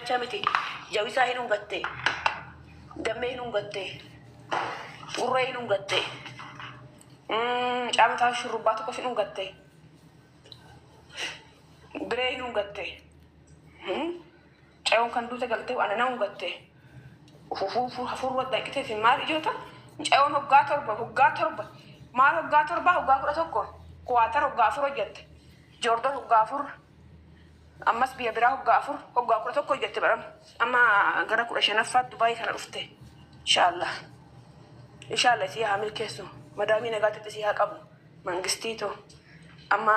Bichaa miti. Jawisaa hin dhungatte. Gammee hin dhungatte. Gurree hin dhungatte. Mucaa mataa shurrubbaa tokkos hin dhungatte. Biree hin dhungatte. Mucayoon kan duute galtee ana na dhungatte. Ufuufuu hafuurri wadda fi maal ijoota? Mucayoon hoggaa 7, hoggaa 7. Maal hoggaa 7, hoggaa 11. Kuwaatar hoggaa 4 hojjette. Joordon hoggaa 4. Ammas biyya biraa hoggaa 4, hoggaa 11 hojjette baram. Amma gara 15ffaatti Dubaayii kana dhufte. Inshaallah. Inshaallah isii haa milkeessu. Madaamii nagaatti isii haa qabu. Mangistiito. Amma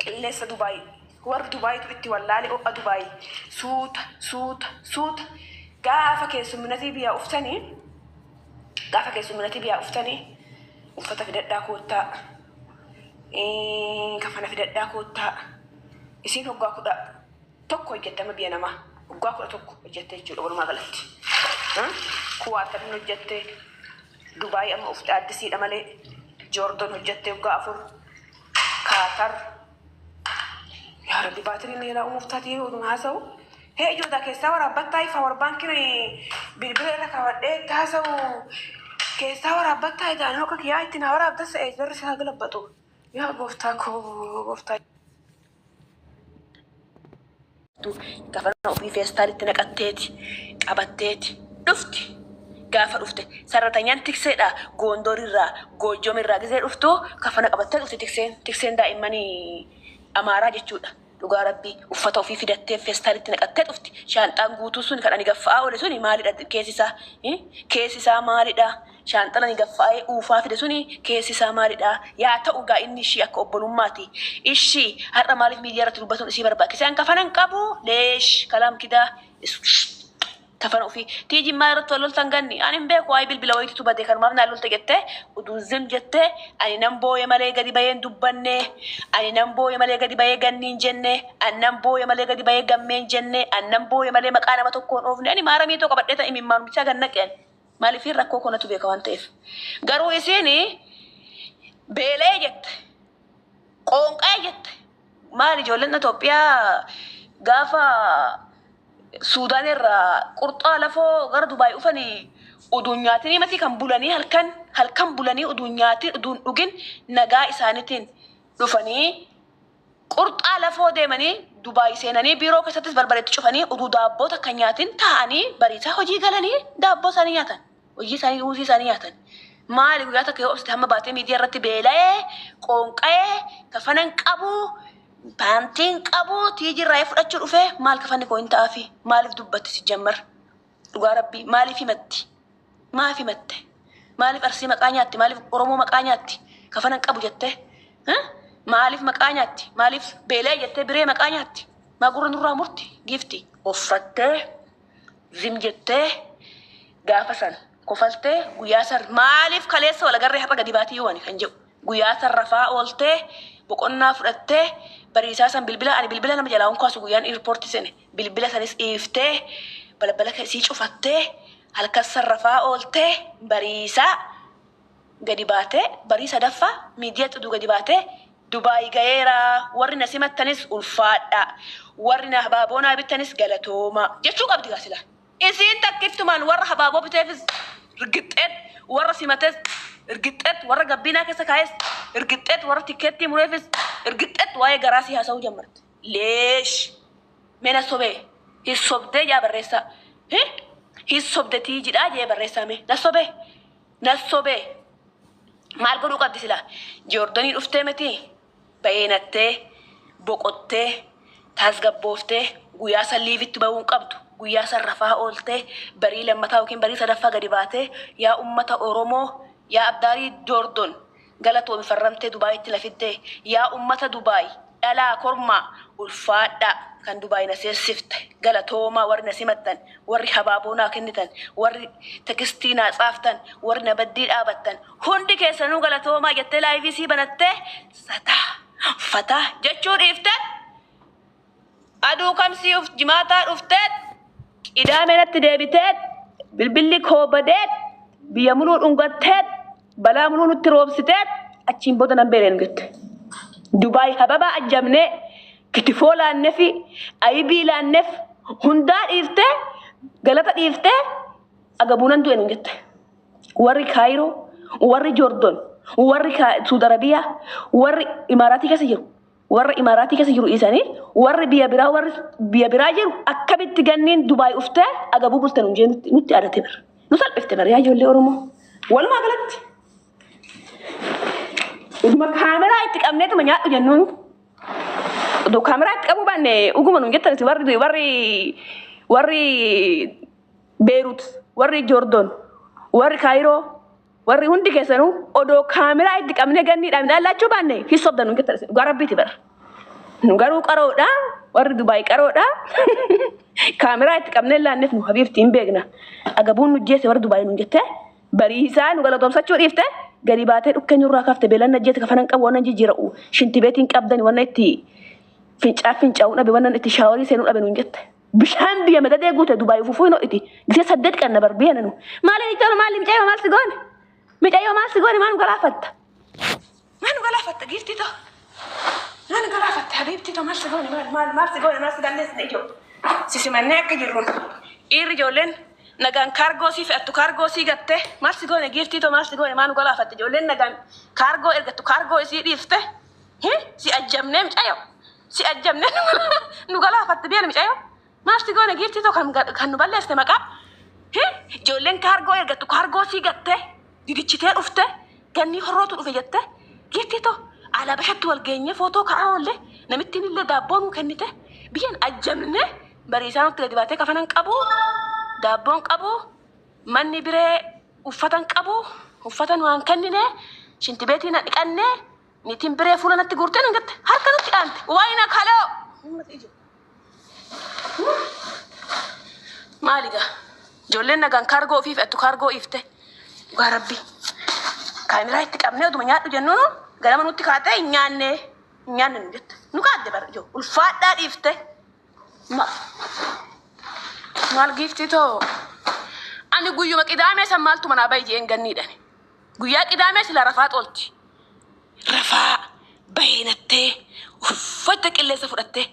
qilleessa Dubaayii. Warri Dubaayitu itti wallaale ho'a Dubaayii. Suuta, suuta, suuta. Gaafa keessumminatii biyyaa uftanii, gaafa keessumminatii biyyaa uftanii, uffata fidadhaa koottaa. Kafana fidadhaa koottaa. Isiin hoggaa 11 hojjette amma biyya namaa. Hoggaa 11 hojjette jechuudha walumaa galatti. Kuwaatarin hojjette. Dubaayii amma ufte addisiidha malee. Joordon hojjette hoggaa 4. Kaatar. Yaa Rabbi, baatiriin na jalaa uumuuf taatee oduu haasa'u. Hee ijoollee, keessaa waraabbattaa power bankiin bilbila irra kaawwadhee haasa'u. Keessaa waraabbattaa idaan hooka kiyyaa ittiin haa waraabdas ta'e jarri isaa galabbatu. Yaa gooftaa koo, gooftaa. Kafana ofii feestaalitti naqatteeti qabatteeti dhufti. Gaafa dhufte sarratanyaan tikseedha Goondorirraa, Goojjomirraa gisee dhuftu kafana qabattee dhufti tikseen, tikseen daa'immanii Amaaraa jechuudha. Dhugaa Rabbii, uffata ofii fidattee feestaalitti naqattee dhufti. Shaanxaan guutuu sun kan ani gaffa'aa oole suni maalidha keessi isaa? Keessi isaa maalidha? Shaanxaan ani gaffa'ee uufaa fide suni keessi isaa maalidha? Yaa ta'u gaa, inni ishii akka obbolummaati. Ishii har'a maaliif miidiyaa irratti dubbatuun isii barbaachise? An kafanan qabu leesh kalaam kidaa kafana ofii. Tiijin maal irratti wal loltan ganni? Ani hin beeku, waa'ee bilbila wayiitu bade, kanumaaf naan lolte jettee uduu zim jettee, ani nan booye malee gadi baheen dubbanne, ani nan booye malee gadi bahee ganni hin jenne, ani nan booye malee gadi bahee gammee hin jenne, ani nan booye malee maqaa nama tokkoon oofne. Ani maaramii too qabadhee ta'e imimmaan bichaa gad naqe ani. Maaliif rakkoo konatu beeka waan ta'eef. Garuu isiin beela'ee jette. Qoonqa'ee jette. Maal ijoolleen Itoophiyaa gaafa Suudaan irraa qurxaa lafoo gara Dubaay dhufanii uduun nyaatinii mati kan bulanii, halkan halkan bulanii uduun nyaatin uduun dhugin nagaa isaaniitiin dhufanii qurxaa lafoo deemanii Dubaay seenanii, biiroo keessattis balbaletti cufanii uduu daabboo takka nyaatin taa'anii, bariisaa hojii galanii daabboo isaanii nyaatan. Hojii isaanii, ruuzii isaanii nyaatan. Maali guyyaa takka yoo obsite hamma baatee miidiyaa irratti beela'ee, qoonqa'ee, kafanan qabu, paantiin qabu, tiijirraa fudhachuu dhufee, maal kafanni koo hin ta'aafi? Maaliif dubbatti si jammar? Dhugaa Rabbii, maaliif himatti? Maaf himatte? Maaliif Arsii maqaa nyaatti? Maaliif Oromoo maqaa nyaatti? Kafanan qabu jettee? Maaliif maqaa nyaatti? Maaliif beela'ee jettee biree maqaa nyaatti? Maa gurra nurraa murti? Giifti uffattee zim jettee gaafa san kofaltee, guyyaa san maaliif kaleessa wal agarree har'a gadi baatii yoo ani kan jedhu, guyyaa san rafaa ooltee, boqonnaa fudhattee, bariisaa san bilbila, ani bilbila nama jalaa hunkaasu, guyyaan airportii seene bilbila sanis dhiiftee, balbala sii cufattee, halkan san rafaa ooltee, bariisaa gadi baatee, barii sadaffaa miidiyaa xuduu gadi baatee, "Dubaay gaheera, warri na simattanis ulfaadha, warri na habaaboo naa bittanis galatooma" jechuu qabdi gaasila. Isiin takkittumaan warra habaaboo biteefis rigixxeet, warra simates rigixxeet, warra gabbiinaa keessa kaa'es rigixxeet, warra tikkeettii mureefis rigixxeet, waa'ee garaa si haasa'uu jammarte. Leesh mena sobee hin sobdee jaa barreessaa. Hin sobdetii jidhaa jee barreessaa, mee na sobee, na sobee. Maal godhuu qabdi silaa? Joordanii dhuftee miti, bayeenattee, boqottee, tasgabbooftee, guyyaa san liivitti bahuu hin qabdu. Guyyaa san rafaa ooltee, barii lammataa yookiin barii sadaffaa gadi baatee, "Yaa ummata Oromoo, yaa abdaarii Joordon, galatoomi, farramtee Dubaayitti na fiddee. Yaa ummata Dubaay, dhalaa kormaa, ulfaadhaa, kan Dubaay na seessifte, galatoomaa, warri na simattan, warri habaaboo naa kennitan, warri textii naa tsaaftan, warri na baddii dhaabattan, hundi keessanuu galatoomaa" jettee live sii banattee sataa fataa jechuu dhiifte, aduu kamsii uf jimaataa dhufteet, qidaamee natti deebiteet, bilbilli koo badeet, biyya muluu dhungatteet, balaa muluu nutti roobsiteet, achiin booda nan beeleen jette. Dubaay hababaa ajjabnee, kitifoo laannefi, ayibii laanneef, Hundaa dhiiftee galata dhiiftee agabuunan du'e nuun jette. Warri Kaayiroo, warri Joordon, warri Suud Arabiyaa, warri Imaaraatii keessa jiru, warra Imaaraatii keessa jiru dhiisanii warri biyya biraa warri biyya biraa jiru akkamitti ganniin Dubaay uftee agabuu bulte nuun jee nutti aadate bara. Nu salphifte bara yaa ijoollee Oromoo. Walumaa galatti. Dhuguma kaameraa itti qabneetuma nyaadhu jennuun. Odoo kaameraa itti qabuu baanne dhuguma nuun jettan warri warri warri Beerut, warri Joordon, warri Kaayiroo, warri hundi keessanuu odoo kaameraa itti qabnee ganniidhaan midhaan laachuu baanne hin sobdan nuun jettan dhugaa rabbiiti bara. Nu garuu qaroodha, warri Dubaay qaroodha. Kaameraa itti qabnee laanneef nu habiibti hin beekna. Agabuun nu jeesse warri Dubaay nuun jettee bariisaa nu galatoomsachuu dhiifte gadi baatee dhukkee nurraa kaafte beelan na jeete kafanan qabu wannan jijjiira'u shintibeetiin qabdani wannan itti fincaa fincaa'uu dhabe wannan itti shaaworii seenuu dhabe nuun jette. Bishaan biyya madadee guute Dubaay ufufuu hin ho'iti. Gisee saddeet qanna bar biyya nanu. Maali jechuun maali micayyoo maal si goone? Micayyoo maal si goone maal nu galaafatta? Maal nu galaafatta giiftii too? Maal nu galaafatta habiibtii too maal si goone maal maal maal si goone maal si balleessine ijoo? Si simannee akka jirruun dhiirri ijoolleen nagaan kaargoo sii fe'attu kaargoo sii gatte maal si goone giiftii too maal si goone maal nu galaafatte ijoolleen nagaan kaargoo ergattu kaargoo isii dhiifte si ajjabnee micayyoo si ajjabnee nu galaafatte biyya micayyoo maal si goone giiftii too kan kan nu balleessite maqaa ijoolleen kaargoo ergattu kaargoo sii gatte didichitee dhufte gannii horrootu dhufe jette giiftii too alaa bashatti wal geenyee footoo ka'aa oolle namittiin illee daabboo nuu kennite biyyan ajjabne bariisaa nutti gadi baatee kafanan qabu daabboon qabu manni biree uffatan qabu uffata nu han kennine shintibeetii na dhiqanne niitiin biree fuula natti guurtee nan jette harka nutti aante waayina kaloo maali gaa ijoolleen nagaan kaargoo ofii fe'attu kaargoo ifte dhugaa rabbi kaameraa itti qabnee oduma nyaadhu jennuun ganama nutti kaatee hin nyaanne hin nyaanne nu jette nu kaadde bara ijoo ulfaadhaa dhiifte maal giiftii too ani guyyuma qidaamee san maaltu manaa bahi jeen ganniidhani guyyaa qidaamee sila rafaa xolti rafaa baheenattee uffata qilleensa fudhattee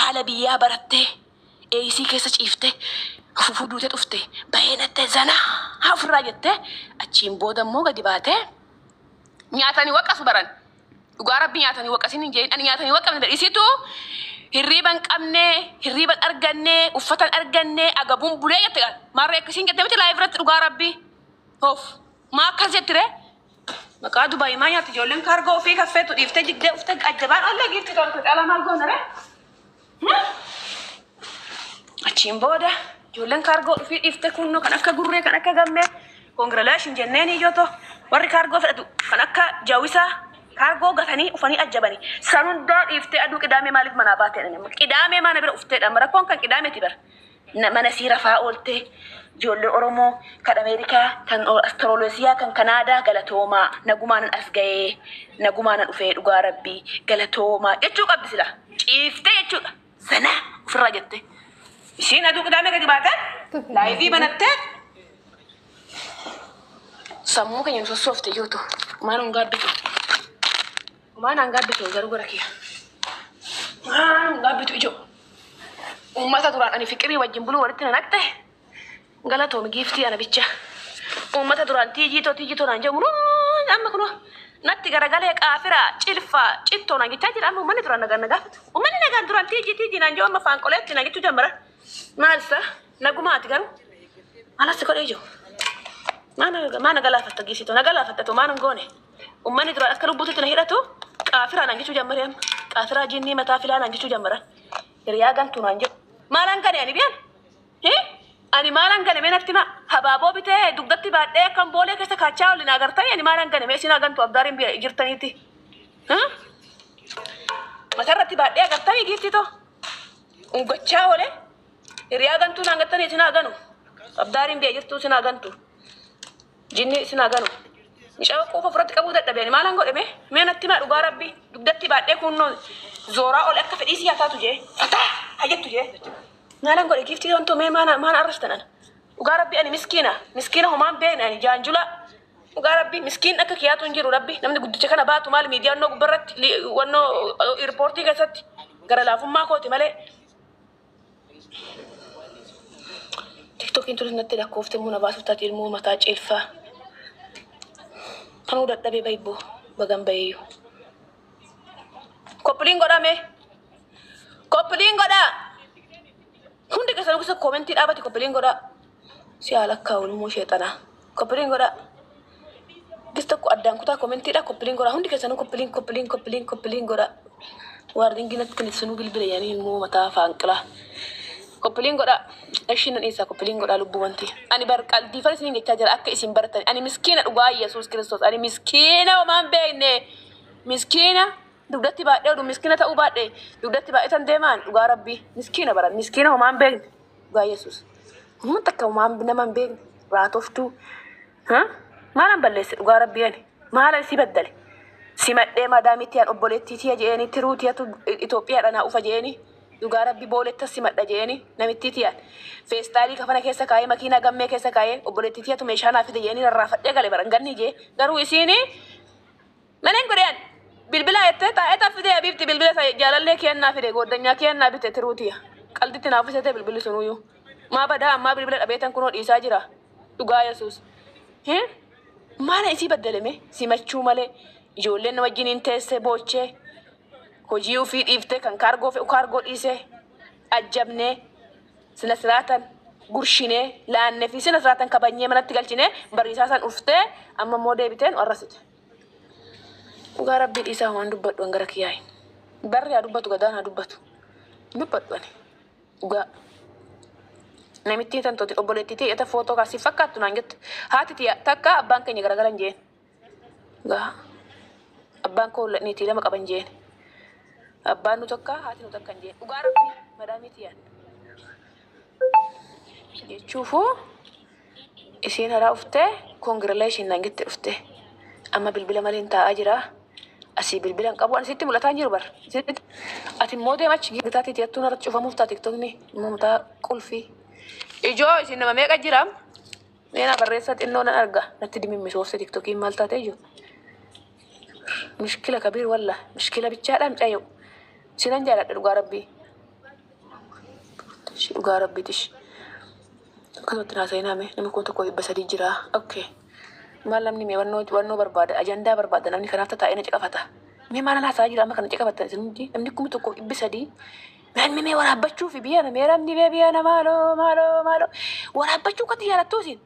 haala biyyaa barattee eeysii keessa ciiftee fufuu duutee dhufte baheenattee zanaa ofirraa jettee achiin booda immoo gadi baatee nyaatanii waqasu baran dhugaa rabbi nyaatanii waqasin hin jedhin ani nyaatanii waqabne isitu hirriiba hin qabne hirriiba hin arganne uffata hin arganne agabuun bulee jette maarree akkasiin jette miti live irratti dhugaa rabbi of maa akkas jetti ree maqaa Dubaay maa nyaatti ijoolleen kaargoo ofii kaffeetu dhiiftee jigdee uftee ajjabaan ollee giifti toltu caalaa maal goona ree Achiin booda ijoolleen kaargoo ofii dhiifte kunnoo kan akka gurree kan akka gammee congratulation jenneen ijootoo warri kaargoo fedhatu kan akka jawisaa kaargoo gatanii ufanii ajjabanii san hundaa dhiiftee aduu qidaamee maaliif manaa baatee dha qidaamee mana bira ufteedha rakkoon kan qidaameeti bara mana sii rafaa ooltee ijoollee Oromoo kan Ameerikaa kan Astirooloosiyaa kan Kanaadaa galatoomaa nagumaanan as ga'ee nagumaanan dhufee dhugaa rabbii galatoomaa jechuu qabdi sila ciiftee jechuudha sana ofirraa jette isiin aduu qidaamee gadi baatee live banattee sammuu keenya nu sossoofte iyyootu maan hin gaabbitu maan hin gaabbitu garuu gara kiyya maan hin gaabbitu ijoo uummata duraan ani fiqirii wajjin buluu walitti na naqxe galatoomi giiftii ana bicha uummata duraan tiijii too tiijii too naan jedhu amma kunoo natti garagalee qaafiraa cilfaa cittoo naan jechaa jira amma uummanni duraan nagaan na gaafatu uummanni nagaan duraan tiijii tiijii naan jedhu amma faanqoleetti naan jechuu jammara maal isa nagumaati garuu maal as godhee jiru maa na galaafatta giisitu na galaafatta tu maan hin goone uummanni duraan akka lubbuutti na hidhatu qaafiraa naan jechuu jammare amma qaafiraa jinnii mataa filaa naan jechuu jammara hiriyaa gantuu naan jedhu maalaan gane ani biyaan ani maalaan gane mee natti hima habaaboo bitee dugdatti baadhee akkan boolee keessa kaachaa olin agartanii ani maalaan gane mee isin hagantu abdaariin biyya jirtaniiti matarratti baadhee agartanii giiftii too ungachaa oole hiriyaa gantuu naan gattanii isin haa ganu abdaariin biyya jirtuu isin haa gantu jinni isin haa ganu mucaa quufa ofirratti qabuu dadhabee ani maalaan godhe mee mee natti himaa dhugaa rabbi dugdatti baadhee kunnoo zooraa ole akka fedhii si haa taatu jee fataa haa jettu jee maalaan godhe giiftii wantoo mee maana maana arrastan ana dhugaa rabbi ani miskiina miskiina homaan beekne ani jaanjula dhugaa rabbi miskiin akka kiyaatu hin jiru rabbi namni guddicha kana baatu maali miidiyaa wannoo gubbarratti wannoo eerpoortii keessatti gara laafummaa kooti malee. Tiktokiin tunis natti lakkoofte immoo na baasuuf taati ilmoo mataa ciilfaa. Kanuu dadhabee bayibboo bagan bayeeyyuu. Koppiliin godhame. Koppiliin godhaa. Hundi keessanuu keessa koomentii dhaabati koppiliin godhaa. Si haala akka ilmoo sheexanaa. Koppiliin godhaa. Gis tokko addaan kutaa koomentiidha koppiliin godhaa. Hundi keessanuu koppiliin koppiliin koppiliin koppiliin godhaa. Waardiingi natti kennisunuu bilbila yaanii ilmoo mataa faanqilaa. Koppiliin godhaa. Ishiin nan dhiisaa koppiliin godhaa lubbuu wanti. Ani bar qaldiifan isiniin jechaa jira akka isin baratan. Ani miskiina dhugaa Yesuus Kiristoos. Ani miskiina homaan beekne. Miskiina dugdatti baadhee oduu miskiina ta'uu baadhee dugdatti baay'atan deemaan dhugaa rabbii miskiina baran miskiina homaan beekne dhugaa Yesuus. Humna takka homaan nama hin beekne raatoftuu. Maalan balleesse dhugaa rabbii ani maalan si baddale. Simadhee madaamitti an obboleettii tiya je'eeni tiruu tiyatu Itoophiyaadha naa ufa je'eeni dhugaa rabbi booletta simadha je'eeni namittii tiyaan feestaalii kafana keessa kaayee makiinaa gammee keessa kaayee obboleettii tiyatu meeshaa naa fide je'eeni rarraafadhee gale baran ganni jee garuu isiini Menen godhe an. Bilbila jette taa'ee fide habiibti bilbila isa jaalallee kiyannaa fide gooddanyaa kiyannaa bite tiruu tiya. Qalditti naaf isate bilbilli sunuyyuu. Maa badaa ammaa bilbila dhabeetan kunoo dhiisaa jira. Dhugaa Yesuus. Maala isii baddaleme simachuu malee ijoolleen na wajjiniin teessee boochee hojii ofii dhiiftee kan kaargoo fe'u kaargoo dhiisee ajjabnee sina siraatan gurshinee laannee fi sina siraatan kabajnee manatti galchinee bariisaa san dhuftee amma immoo deebiteen arrasite. Dhugaa rabbii dhiisaa waan dubbadhu an gara kiyyaayi. Barri haa dubbatu gadaan haa dubbatu. Dubbadhu ani. Dhugaa. Namittiin tantooti obboleettii tiyya footoo kaasii fakkaattu naan jette. Haati tiyya takka abbaan keenya garagaran jeen. Dhugaa. Abbaan koo niitii lama qaban jeen. Abbaan nu takka haati nu takka hin jeen. Dhugaa rabbii madaamii tiyyaan. Jechuufuu isiin haraa uftee congratulation naan jette dhuftee. Amma bilbila malee taa'aa jira. Asii bilbila hin qabu. Ani sitti mul'ataa hin jiru bar. Ati immoo deema achi gitaatti tiyattuun irratti cufamuuf ta'a tiktokni immoo mataa qulfii. Ijoo isin nama meeqa jira? Meenaa barreessaa xinnoo nan arga. Natti dimimmisoofte tiktokiin maal taate ijoo? Mishkila kabiir walla. Mishkila bichaadha mucayyoo. Sinan jaaladha dhugaa rabbii. Dhugaa rabbiitish. Akkasumatti naasa'inaa mee namni 1300 jira. Okay. Maal namni mee wannoo barbaada ajandaa barbaada namni kanaaf taa'ee na caqafata. Mee maal haasaa jira amma kana caqafattan isin hundi namni 1300 namni mee waraabbachuu fi biyya mee namni mee biyya na maaloo maaloo maaloo waraabbachuu akkatti jaalattuu isin.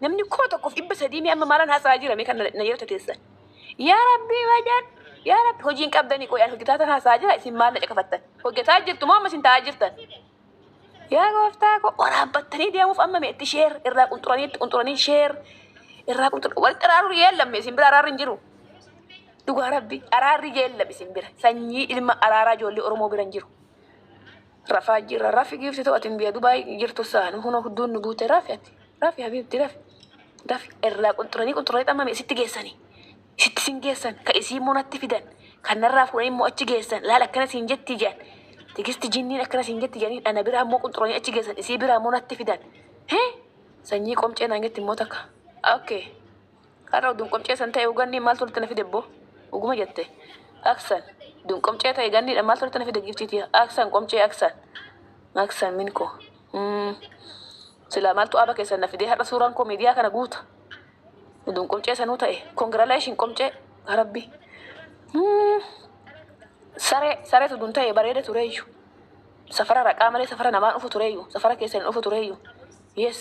Namni 1300 mee amma maalan haasaa jira mee kan na yeroo teessan. Yaa Rabbii wajan yaa Rabbi hojiin qabdanii qoyaan hojjetaa tan haasaa jira isin maal na caqafattan. Hojjetaa jirtu moo amma isin taa'aa jirtan. Yaa gooftaa ko waraabbattanii deemuuf amma meetti sheer irraa qunxuranii itti qunxuranii sheer irraa qunxuranii walitti araarri yeellame isin bira araarri hin jiru. Dhugaa rabbi araarri yeellame isin bira sanyii ilma araaraa ijoollee Oromoo bira hin jiru. Rafaa jirra rafi giifti ta'u atin biyya Dubaay jirtu saan hunoo hudduun nu guute rafi ati rafi habiibti rafi rafi irraa qunxuranii qunxuranii xammame isitti geessanii isitti sin geessan ka isii immoo natti fidan kan narraa fuudhanii immoo achi geessan laal akkana siin jetti jedhan. Tigisti jinniin akkana siin jetti jedhanii ana biraa immoo qunxuranii achi geessan isii biraa immoo natti fidan. Hee sanyii qomcee naan jetti immoo takka. Okay. Har'a uduun qomcee san ta'e uganni maal tolti na fide boo? Uguma jette. Aksan. Uduun qomcee ta'e ganniidha maal tolti na fide giftiiti. Aksan qomcee aksan. Aksan min koo. Silaa maaltu aaba keessan na fidee har'a suuraan koo miidiyaa kana guuta. Uduun qomcee sanuu ta'e. Congratulation qomcee. Rabbi. Saree sareetu uduun ta'e bareeda tureeyyu. Safara raqaa malee safara namaan dhufu tureeyyu. Safara keessan dhufu tureeyyu. Yes.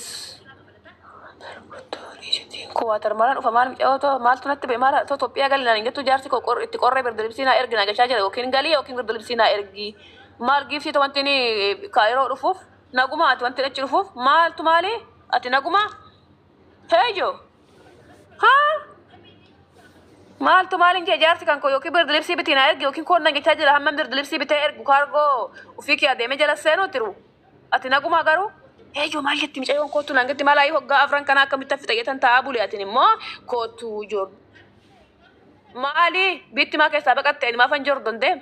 Kuwaatar malaan dhufa maal micaa'oo maaltu natti ba'e maal Itoophiyaa gali naan hin jettu jaarsi koo itti qorree birdilibsii naa ergi naa jechaa jira yookiin galii yookiin birdilibsii naa ergi. Maal giifsiita wanti inni kaayiroo dhufuuf naguma ati wanti achi dhufuuf maaltu maali ati naguma heejo haa maaltu maal hin jee jaarsi kan koo yookiin birdilibsii bitii naa ergi yookiin koon nan jechaa jira hamma birdilibsii bitee ergu kaargoo ofii kee adeemee jala seenuu tiru. Ati nagumaa garuu heejo maal jetti mucayyoon kootu naan jetti maal ayii hoggaa afran kana akkamitti fixa jettan taa'aa bule atin immoo kootu joor maali biitti maa keessaa baqatte ani maafan Jordon deema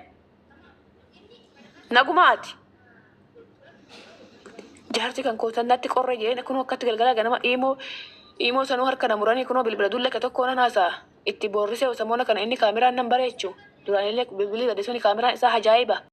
nagumaa ati jaarsi kan kootan natti qorre jeen kunoo akkatti galgala ganama iimoo iimoo sanuu harka na muranii kunoo bilbila dulla ka tokko nan haasa'a itti boorrisee samoona kana inni kaameraan nan bareechu duraan illee bilbilli bade suni kaameraan isaa ajaa'iba.